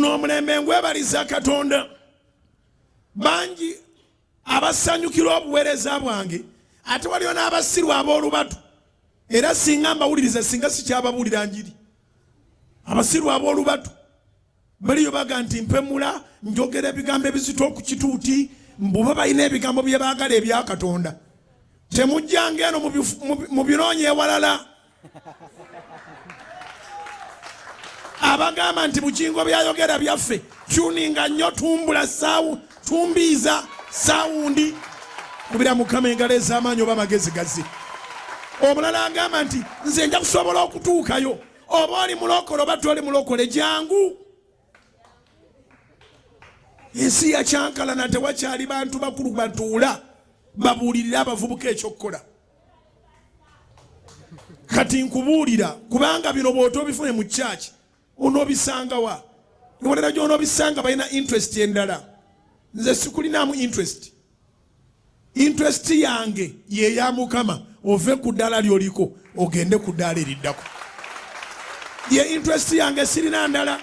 N'omulembe ngwebaliza Katonda, bangi abasanyukira obuweereza bwange, ate waliyo n'abasiru ab'olubatu. Era singa mbawuliriza, singa sikyababuulira njiri. Abasiru ab'olubatu baliyo baga nti mpemula, njogera ebigambo ebizito ku kituuti, mbuba balina ebigambo bye baagala ebya Katonda. Temujjanga eno mu binoonya ewalala. Abagamba nti Bugingo byayogera byaffe, tuninga nnyo, tumbula saawu, tumbiiza saawundi, kubira Mukama engalo ez'amaanyi oba amagezi gazi. Omulala agamba nti nze nja kusobola okutuukayo, oba oli mulokole oba toli mulokole, jangu. Ensi yakyankalana, tewakyali bantu bakulu batuula babuulirire abavubuka ekyokukola. Kati nkubuulira, kubanga bino bw'otobifune mu church onoobisangawa? Ewalala gy'onoobisanga balina interest endala. Nze sikulinaamu interest. Interest yange ye ya Mukama, ove ku ddaala ly'oliko ogende ku ddaala eriddako. Ye interest yange, sirina ndala.